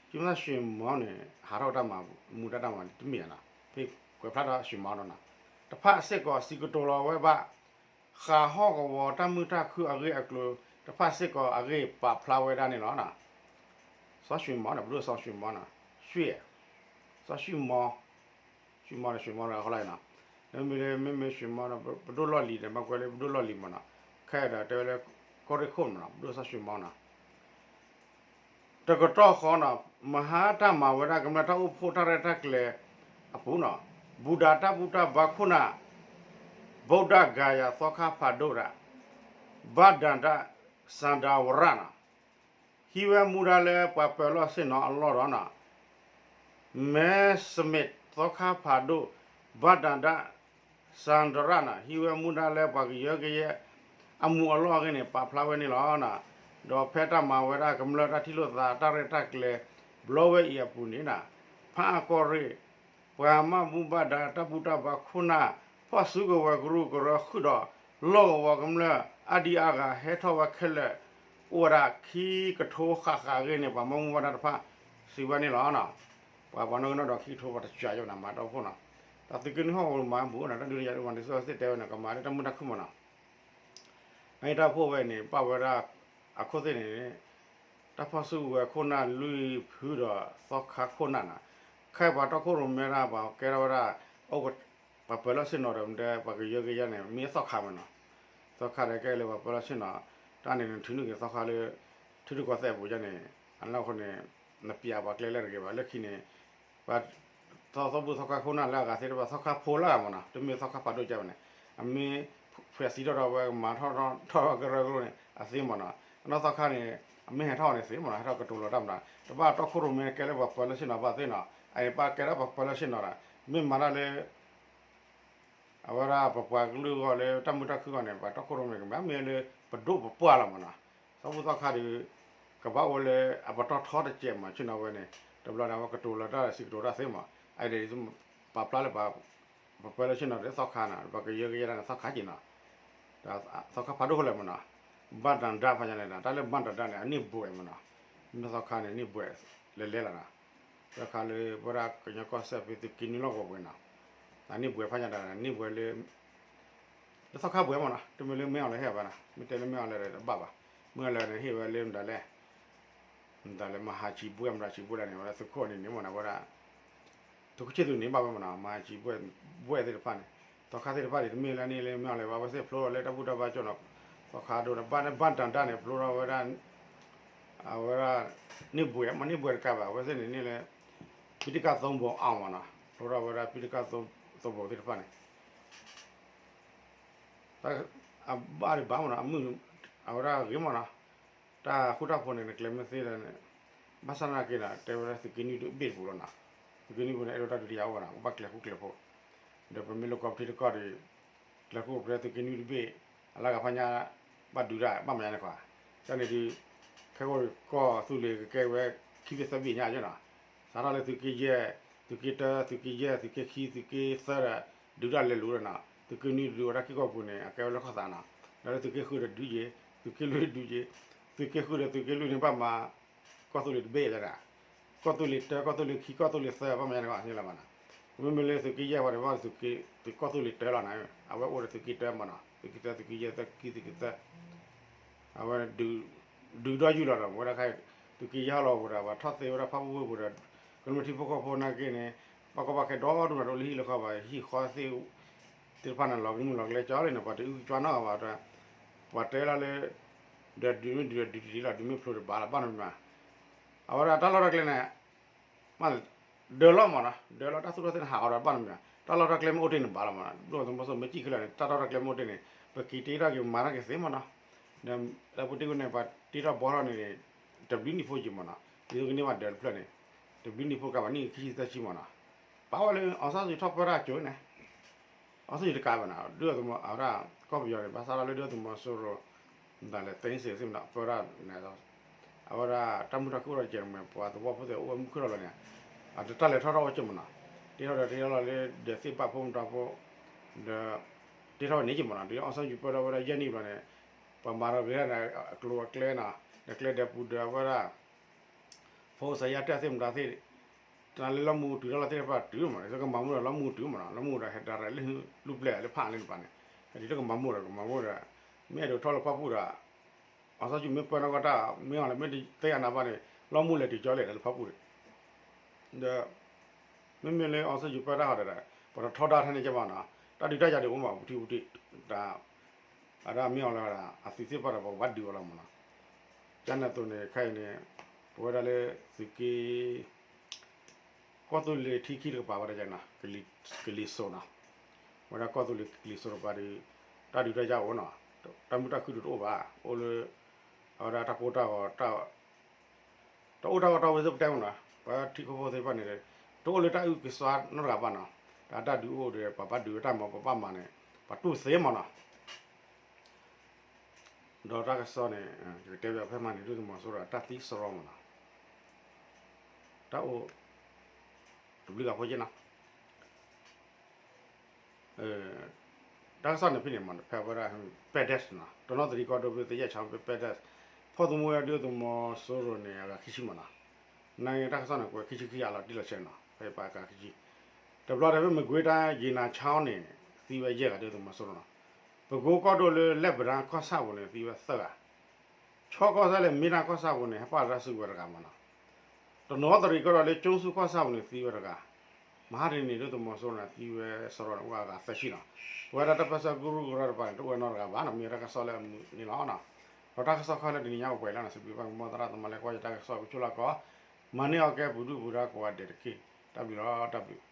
ၡွံၣ်မီန့ၣ် ဟးထီၣ်တၢ်မၤမူဒါတၢ်မၤတမ့ၢ်နီၤ, ဖဲကွဲးဖျါထီၣ်ၡွံၣ်မီနီၤ, တဖၣ်စ့ၢ်ကီးစံးကတိၤလီၤဝဲဘၣ် ဃးဟီၣ်ကဝီၤတၢ်မုာ်တၢ်ခုၣ်အဂ့ၢ်အကျိၤ တဖၣ်စ့ၢ်ကီးအဂ့ၢ်ပာ်ဖျါဝဲဒၣ်န့ၣ်လီၤ. စီၤၡွံၣ်မီန့ၣ် ပဒိၣ်စီၤၡွံၣ်မီနီၤ, ရွှေ, စီၤၡွံၣ်မီ, ရွှေမီန့ၣ် ရွှေမီနီၤ အဃိလီၤနီၤ, မ့မ့ၢ်လၢ မ့မ့ၢ်ရွှေမီနီၤ ပဒိၣ်လီၢ်လံၤန့ၣ် ဘၣ်ကွဲးလၢပဒိၣ်လီၢ်လံၤမနီၤ, ခဲအံၤဒီးတဲဝဲလၢ ကီၢ်ရ့ၣ်ခိၣ်မနီၤ ပဒိၣ်စီၤၡွံၣ်မီနီၤ တကတီၢ်ဃီနီၤ, မဟါတၢ်မၤဝဲဒၣ်ကမျၢၢ်တၢ်အိၣ်ဖှိၣ်တၢ်ရဲၣ်တၢ်ကျဲၤအပူၤနီၤ, ဘူၣ်ဒၤတၢ်ဘူၣ်တၢ်ဘါခိၣ်နၢ်, ဗုဒ္ဓဂါယၤသီခါဖးဒိၣ်ဒၣ်, ဘၣ်ဒၣ်တၢ် စၣ်ဒၤဝရၣ်နီၤ, ဟံးဝဲမူဒါလၢပှၤပၢၤလီၢ်ဆ့ၣ်နီၤအလီၢ်ဒီးနီၤ မဲစမ့းသီခါဖးဒိၣ် ဘၣ်ဒၣ်ဒၣ် စၣ်ဒရၣ်နီၤ ဟံးဝဲမူဒါလၢပှၤကယၢကယဲ အမူးအလီၢ်အဂ့ၢ်န့ၣ် ပာ်ဖျါဝဲန့ၣ်လီၤ. ဒီးဖဲတၢ်မၤဝဲဒၣ်ကမျၢၢ်တၢ်ထံၣ်လိာ်သးတၢ်ရဲၣ်တၢ်ကျဲၤ ဘျီဝဲအံၤအပူၤန့ၣ်နီၤ ဖးအါကီၢ်ရ့ၣ် ပှၤမၤဘူၣ်ဘၣ်ဒါတၢ်ဘူၣ်တၢ်ဘါခိၣ်နၢ် ဖီၣ်စုကဝဲၤကရူၢ်ကရၢဃုာ်ဒီး လီၢ်ကဝီၤကမျၢၢ်အါဒံအါဂၤဟဲထီၣ်ဝဲခဲလၢာ် အိၣ်ဝဲဒၣ်ခံကထိဃၣ်ဃၣ်အဂ့ၢ်န့ၣ် ပှၤမၤဘူၣ်ဘၣ်ဒါတဖၣ် စံးဝဲန့ၣ်လီၤ. ပှၤပှၤနီၣ်ဂံၢ်နီၣ်ဒွးခံကထိပှၤတစှၤယိာ်နၤမၤတီၢ်ဖိနီၤ, တၢ်သုးက့နွံဟီၣ်ကဝီၤမၤဘူၣ်နီၤ တၢ်ဒုးတယၤဒုးမၤဒ်သိးသ့ၣ်တဲဝဲန့ၣ် ကမၤလၢတၢ်မုာ်တၢ်ခုၣ်မနီၤ နတၢ်ဖိဝဲန့ၣ် ပာ်ဝဲဒၣ်အခိၣ်သ့ၣ်န့ၣ် တၢ်ဖီၣ်စုကဝဲၤခိၣ်နၢ်လွံၢ်ဖုဒီးသီခါခိၣ်နၢ်နီၤ, ခဲအံၤပှၤတီခိၣ်ရိၣ်မဲဒၣ် ပှၤကဲထီၣ်ဝဲဒၣ် ပှၤပၢၤလီၢ်ဆ့ၣ်နီၤဒီး မ့ၢ်တဲပှၤကယၢကယဲန့ၣ် မ့ၢ်သီခါမနီၤ, သီခါဒီးကဲလၢပှၤပၢၤလီၢ်ဆ့ၣ်နီၤ, တၢ်န့ၣ်နထုးနုာ်က့ၤသီခါလၢ ထံရူၢ်ကီၢ်သဲးအပူၤန့ၣ် အလီၢ်အဃိန့ၣ် နပျးပှၤကျဲလၢတဂ့ၤဘၣ် လၢခံန့ၣ် ပှၤ သီသီဘူၣ်သီခါခိၣ်နၢ်လၢအဂၤသ့ၣ်တဖၣ် သီခါဖိလၢအဂၤမ့ၢ်နီၤ, တမ့ၢ်သီခါဖးဒိၣ်ကဲဘၣ်န့ၣ်, အမ့ၢ်ဖှဲးစံးထီၣ်ဒီးဝဲမၤထီၣ်ထီၣ်ကရၢကရိန့ၣ် အသ့မ့ၢ်နီၤ, အနီၢ်သီခါန့ၣ် အမ့ၢ်ဟဲထီၣ်န့ၣ်သ့မ့ၢ်နီၤ, ဟဲထီၣ်ကတိၤလီၤတၢ်မ့ၢ်နီၤ, တဘၣ်တီခိၣ်ရိၣ်မဲကဲလၢပှၤပၢလၢဆ့ၣ်နီၤဘၣ်သ့နီၤ, အအံၤပၢ်ကဲဒၣ်ပှၤပၢလၢဆ့ၣ်နီၤဒီး မ့ၢ်မၤတၢ်လၢ အဝဲဒၣ်ပပှၤကလုာ်အဂီၢ်လၢတၢ်မုာ်တၢ်ခုအဂီၢ်န့ၣ် ပှၤတီခိၣ်ရိၣ်မဲကမ့ၢ် မ့ၢ်လၢပဒိၣ်ပပှၢ်လီၤမ့ၢ်နီၤ, သီဘူၣ်သီခါဒီး ကဘၣ်အိၣ်လၢအပတီၢ်ထီတစဲးမ့ၢ် ဆ့ၣ်နီၤဝဲန့ၣ်, တဘျီဒီးအဝဲကတိၤလီၤတၢ်စံးကတိၤတၢ်သ့မ့ၢ်, အအံၤဒီး ပာ်ဖျါလၢပ ပပၢလၢဆ့ၣ်နီၤဒီးသီခါနီၤ, ပကယၢကယဲဒၣ်န့ၣ်သီခါက့ၤနီၤ, သီခါဖးဒိၣ်ဃိလဲၣ်မ့ၢ်နီၤ, ဘၣ်တၢ်ဒါဖးညါန့ၣ်ဒီး တၢ်လၢဘၣ်တၢ်ဒါန့ၣ် အန့ၢ်ဘှဲးမ့ၢ်နီၤ, မ့ၢ်သီခါန့ၣ် န့ၢ်ဘှဲးလဲၤလဲၤလီၤနီၤ, သီခါလၢပဝဲဒၣ်ကညီကီၢ်စဲၣ်ဖဲသုးက့နွံလီၢ်ကဝီၤပူၤနီၤ, အန့ၢ်ဘှဲးဖးညါဒီး န့ၢ်ဘှဲးလၢ လၢသီခါဘှဲးမ့ၢ်နီၤ, တမ့ၢ်လၢမ့ၢ်အီၤလဲၤဟ့ၣ်ဘၣ်နီၤ, မ့ၢ်တဲလၢမ့ၢ်အီၤလဲၤဒီးတဘၣ်ဘၣ်, မ့ၢ်အီၤလဲၤန့ၣ်ဟ့ၣ်ဝဲလၢမတၤလဲၣ်, မတၤလဲၣ် မဟါဆံးဘှဲး မတၤဆံးဘှဲးလဲၣ်န့ၣ် ဝဲဒၣ်သုးခိၣ်န့ၣ်န့ၣ်မ့ၢ်နီၤ, ဝဲဒၣ် သုးခိၣ်ဆ့ၣ်သူးန့ၣ်ဘၣ်ဝဲမ့ၢ်နီၤ, မဟါဆံးဘှဲး ဘှဲးသ့ၣ်တဖၣ်န့ၣ်, သီခါသ့ၣ်တဖၣ်န့ၣ် တမ့ၢ်လၢန့ၣ်လၢမ့ၢ်အီၤလဲၤဘၣ်, အဝဲသ့ၣ်ဖျိထီၣ်လၢတၢ်ဘူၣ်တၢ်ဘါကၠိနီၤ, သီခါဒိၣ်ဒီး ဘၣ်တၢ်ဒါန့ၣ် ဖျိထီၣ်ဝဲဒၣ် အဝဲဒၣ် န့ၢ်ဘှဲး မ့ၢ်န့ၢ်ဘှဲးတကးဘၣ်, အဝဲသ့ၣ်န့ၣ်န့ၣ်လၢ ပံတကၢ်သိဘိအီၤမ့ၢ်နီၤ, ဖျိထီၣ်ဝဲဒၣ်ပံတကၢ်သိဘိသ့ၣ်တဖၣ်န့ၣ် အဘၣ်ဒံးဘၣ်မ့ၢ်နီၤ, အမုၢ် အဝဲဒၣ်ဂ့ၤမ့ၢ်နီၤ, တၢ်ဃူတၢ်ဖိးန့ၣ် နကျဲၤမ့ၢ်သ့ဒီးန့ၣ်, ဘၣ်ဆၣ်နာ်က့ဒီး တဲဝဲဒၣ်သုးက့နွံတဘ့ၣ်တပူၤလီၤနီၤ, သုးက့နွံပူၤန့ၣ် အဲၣ်ဒိးတၢ်ဒုးတယၤအိၣ်ဘၣ်နီၤ, ကဘၣ်ကျဲၤဃူကျဲၤဖိး, ဒီးပမ့ၢ်လိၣ်ကီၢ်ပထံတကီၢ်ဒီး ကျဲၤဃူကျဲၤဖိးသုးက့နွံတဘ့ၣ်, အလၢကဖးညါ ဘၣ်ဒုးတၢ် ဘၣ်မၤညါန့ၣ်ကွၢ်, တၢ်န့ၣ်ဒုး ခဲကိာ်ကီၢ်သူလ့ၤကကဲဝဲ ခံဘ့ၣ်သၢဘ့ၣ်ညါနီၤ, စးထီၣ်လၢသုးက့ယဲၢ်, သုးက့တၢ, သုးက့ယဲၢ်, သုးက့ခံ, သုးက့သၢဒီး ဒုးတၢ်လဲၤလိၤဒီးနီၤ, သုးက့နွံဒုးဝဲဒၣ်ခံကီၢ်ပူၤန့ၣ် အကဲဝဲလၢကီၢ်သးနီၤ, ဒီးလၢသုးက့ဃုာ်ဒီးဒုးယ့ၤ, သုးက့လွံၢ်ဒုးယ့ၤ, သုးက့ဃုာ်ဒီးသုးက့လွံၢ်န့ၣ် ဘၣ်မၤ ကီၢ်သူလ့ၤတဘ့ၣ်လၢဒၣ်, ကီၢ်သူလ့ၤတၢ, ကီၢ်သူလ့ၤခံ, ကီၢ်သူလ့ၤသၢဘၣ်မၤညါန့ၣ်ကွၢ်န့ၣ်လီၤမ့ၢ်နီၤ, မ့မ့ၢ်လၢသုးက့ယဲၢ်ဝဲဒီး ဘၣ်သုးက့ သုးကီၢ်သူလ့ၤတၢလီၤန့ၣ်, အဝဲအိၣ်ဒီးသုးက့တၢမ့ၢ်နီၤ, သုးက့တၢ, သုးက့ယဲၢ်, သုးက့ခံ, သုးက့သၢ, အဝဲ ဒုးဒီးယုၢ်လီၤဒီး ဝဲဒၣ်ခါ သုးက့ယဲၢ်ဟီၣ်လီၤပူၤဒီး ပှၤထီၣ်သ့ဝဲဒၣ်ဖၣ်ပူၣ်ဝ့ၢ်ပူၤဒီး ကမျၢၢ်ထံဖိကီၢ်ဖိနာ်က့န့ၣ် ဘၣ်ကီဘၣ်ခဲဒီဒိၣ်မးတအိၣ်လၢဟံၣ်လၢဃီဘၣ်, ဟံၣ်ဃီသ့ၣ် သ့ၣ်တဖၣ်န့ၣ် လီၤကမူၣ်လီၤကလဲကၠီလံန့ၣ် ပှၤတအုၣ်ကၠီနီတဂၤဘၣ်ဒီး ပှၤတဲလီၤလၢ ဒီးဒုးမ့ၢ်ဒုးဒီးဒုးတံၢ်လီၤ ဒုးမ့ၢ်ဖျိတဘၣ်လီၤ ဘၣ်နီတမံၤမး, အဝဲဒၣ်တၢ်လီၢ်တၢ်ကျဲန့ၣ် မ့ၢ် ဒၢလီၤမ့ၢ်နီၤ, ဒၢလီၤတၢ်သူၣ်ထီၣ်သ့ၣ်န့ၣ် ဟးဂီၤဒီးဘၣ်နီတမံၤမး, တၢ်လီၢ်တၢ်ကျဲမ့ၢ်အိၣ်တ့ၢ်န့ၣ်ဘၣ်လီၤမ့ၢ်နီၤ, ဒ်သုးမီၤစိရိၤမ့ၢ်စံၣ်ခဲလၢာ်န့ၣ် တၢ်လီၢ်တၢ်ကျဲမ့ၢ်အိၣ်တ့ၢ်န့ၣ် ပက့ၤတ့ထီၣ်က့ၤမၤထီၣ်က့ၤသ့မ့ၢ်နီၤ, ဒီးလၢပူၤတ့ၢ်ဝဲန့ၣ် ပှၤတ့ထီၣ်ဘှီထီၣ်န့ၣ် တဘျုးနံၣ်ဖိယံၤမ့ၢ်နီၤ, ဒ်သိးကန့ၢ်ဘၣ်ဒၢတဖျၢၣ်န့ၣ် တဘျုးနံၣ်ဖိကဘၣ်နံၣ်ခံဆံသၢဆံမ့ၢ်နီၤ, ပာ်ဝဲလၢ အောင်ဆန်းစုကြည် ထီၣ်ပၢတၢ်ကၠိန့ၣ် အောင်ဆန်းစုကြည် တကးဘၣ်နီၤ, ဒ်သိးအဝဲဒၣ် ကီၢ်ပယီၤန့ၣ် ဘၣ်ဆၣ်ဒီးလၢဒ်သုးမီၤစိရိၤ မတၤလဲၣ် သိမ်းဆည်း သ့ၣ်မတၤ ပၢတၢ်န့ၣ် အဝဲဒၣ်တၢ်မုာ်တၢ်ခုၣ်အိၣ်ဒီးကဲးမ့ၢ် ပှၤသဝီဖိသ့ၣ်အိၣ်ဝဲမုာ်ခုၣ်ထီၣ်လီၤန့ၣ် အတၢ်လဲၤထီၣ်ထီၣ်အိၣ်က့မ့ၢ်နီၤ, တ့ထီၣ်ဒီးတ့ထီၣ်လီၤလၢ ဒီးသ့ၣ်ဘၣ်ဖိမတၤဖိ ဒီး တ့ထီၣ်ဝဲန့ၣ်က့မ့ၢ်နီၤ, ဒ်အောင်ဆန်းစုကြည် ပၢထီၣ်ဝဲဒၣ်ယဲၢ်နံၣ်ဘျီန့ၣ် ပှၤမၤဒီးဂ့ၤဒၣ်န့ၣ် အကျိၤအကျဲနီၤ, ဒီးကျဲဒီးပူၤဒီးအဝဲဒၣ် ဖိစၢ်ယါတဲသ့ၣ်မတၤသ့ၣ် တၢ်လၢလီမူတုၤထီၣ်လီၤသ့ၣ်တဖၣ်တုၤမ့ၢ်နီၤ, ကမၤမူဒီးလီမူတုၤမ့ၢ်နီၤ, လီမူဒီးဟဲဒၣ်ရၤလၢလူၢ်ပျဲၢ်လၢဖးလၢတပၤန့ၣ်, ဒ်တကမၤမူဒီးကမၤမူဒီး မ့ၢ်အဲၣ်ဒိးထီၣ်လၢဖၣ်ပူၣ်ဒီး အောင်ဆန်းစုကြည် မ့ၢ်ပၢနီၢ်ကီၢ်တၢ် မ့ၢ်အီၤလၢမ့ၢ်တသ့အနၤဘၣ်န့ၣ် လီမူလဲၤတုၤကၠီလဲၣ်လၢဖၣ်ပူၣ်န့ၣ်, ဒီး မ့မ့ၢ်လၢ အောင်ဆန်းစုကြည် ပၢတၢ်ဃီဒီး ပှၤတထီဒါထဲန့ၣ်ကဲဘၣ်နီၤ, တၢ်ဒုးတၢ်ယၤဒုးအိၣ်မး ပူၤထံပူၤထံး, တၢ် အဒၣ်မ့ၢ်အီၤလၢ အသုးသ့ၣ်တဖၣ်ဒီး ပကဘၣ်ဒုးအီၤလီၤမ့ၢ်နီၤ, ကန့ၣ်အသိးန့ၣ် ခဲအံၤန့ၣ် ပဝဲဒၣ်လၢသုးက့ ကီၢ်သူလ့ၤထံခံတကပၤဝဲဒၣ်ကနီၤ ကလံၤစိးနီၤ, ဝဲဒၣ်ကီၢ်သူလ့ၤကလံၤစိးတကပၤဒီး တၢ်ဒုးတၢ်ယၤအိၣ်နီၤ, တၢ်မုာ်တၢ်ခုၣ်ဒုးတအိၣ်ဘၣ်, အိၣ်လၢ အဝဲဒၣ်တၢ်ကိၢ်တၢ်ဂီၤ တၢ်အိၣ်တၢ်ဂီၤတၢ်ဝဲသ့ၣ်ပတဲမ့ၢ်နီၤ, ပှၤထံဖိကီၢ်ဖိသ့ၣ်တဖၣ်န့ၣ် တအိၣ်လၢတၢ်အုၣ်က့ၤဆါနီတဂၤဘၣ်နီၤ, တၢ်တၢ်ဒုးအိၣ်ဒီး ပှၤဘၣ်ဒုးဝဲတၢ်မၤ ပဘၣ်မၤန့ၣ် ပှၤတူၢ်သ့မ့ၢ်နီၤ, ဒီးတၢ်ကစီၣ်န့ၣ် ယကတဲဘၣ်ဖဲမးန့ၣ် ဒုၣ်ဒါသုးမီၤစိရိၤတၢ်သံစရီမ့ၢ်နီၤ, တၢ်အိၣ် တဘျုးဂၤဖိက့နီၤ တၢ်ကစီၣ်န့ၣ်ဖဲန့ၣ်မ့ၢ်နီၤ ဖဲဝဲဒၣ် ပဲဒဲးနီၤ တနီသရံၣ်ကီၢ်ဒိၣ်ဖဲသယဲၢ်ဆါဖဲပဲဒဲး, ဖီၣ်သမူဝဲဒုၣ်ဒါသုးမီၤစိရိၤန့ၣ် အဂၤခံဆံမ့ၢ်နီၤ, နာ်က့တၢ်ကစီၣ်န့ၣ် ကွဲးခံဆံခံဂၤလီၤတံၢ်လီၤဆဲးနီၤ ဖဲပာ်ကးခံဆံ, တဘျီဒီးဖဲမကွ့ၤတၢ် ယ့နၤဆီန့ၣ် သံဝဲယဲၢ်ဂၤဒုၣ်ဒါသုးမီၤစိရိၤနီၤ, ပကိကီၢ်ဒိၣ်လၢလဲၣ်ပရၣ်ကီၢ်ဆၣ်ပူၤန့ၣ် သံဝဲသၢဂၤ ဆီကီၢ်ဆၣ်လၢမ့ၢ်တၢ်ကီၢ်ဆၣ်ပူၤန့ၣ် ဟဲပာ်တၢ်စုကဝဲၤတဂၤမ့ၢ်နီၤ, တနီသရံၣ်ကီၢ်ဒိၣ်လၢကၠိဆူကီၢ်ဆၣ်ပူၤန့ၣ် သံဝဲတဂၤ, မဟါတနံၤန့ၣ် ဒုၣ်ဒါသုးမီၤစိရိၤန့ၣ် သံဝဲစရီန့ၣ် အိၣ်ဝဲအဂၤသၢဆံနီၤ, ပဝဲဒၣ်တၢ်ပၢၢ်ဆၢကရူၢ်ကရၢတပၤန့ၣ် တအိၣ်ဝဲနီတဂၤဘၣ်နီၤ မ့ၢ်တၢ်ကစီၣ်လၢအမုာ်န့ၣ်လီၤနီၤ, ဒီးတၢ်ကစီၣ်ခီလၢတနံၤညါပှဲၤလီၤနီၤ စံးဘျုးဘၣ်ကမီၤသရၣ်သမါလၢကွၢ်ယတၢ်ကစီၣ်ကဆိၣ်လၢကီး, မၤန့ၢ်အီၤကဲပူၤဒုၣ်ပူၤဒါကိးဂၤဒဲးတက့ၢ်, တၢ်ဘျုးလီၤ တၢ်ဘျုး